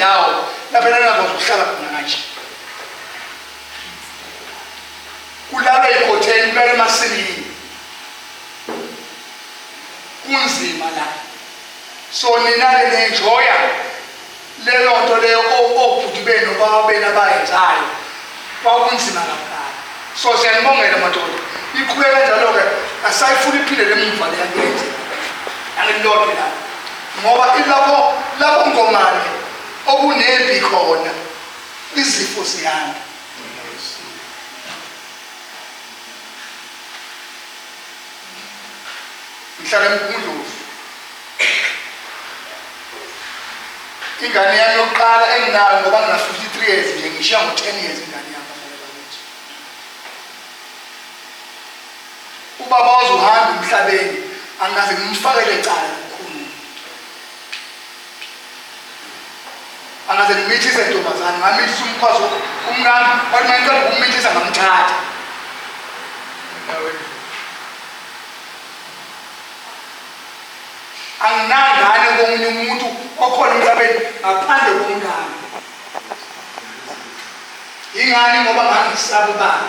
iy'ndawo lapho enangakwazi ukuhlala khona kanje. Kulalwa ey'khotheni, kulalwa emasimini. Kunzima la. So nina-ke ni-enjoya leyo nto leyo obhuti benu obaba benu abayenzayo. Kwakunzima kakhulu. So siyanibongela madoda. Iqhubeke kanjalo-ke asayifuni iphindele emuva leya nto eyenzeka. Angililodwa ilanga. Ngoba ilapho lapho ngomane okunempi khona izifo ziyanda. Ngihlala eMgungundlovu. Ingane yami yokuqala enginayo ngoba ngina 53 years nje ngishiya ngo-10 years ingane yami abazali bakithi. Ubaba wazohamba emhlabeni angaze ngimfakele cala lokukhuluma. Angaze ngimithise ntombazane, ngamithisa umkhwazi umkami, wathi uma ngiqeda ukumithisa ngamthatha. Anginangane komunye umuntu okhona emhlabeni ngaphandle komkami. Ingani ngoba ngangisaba ubaba.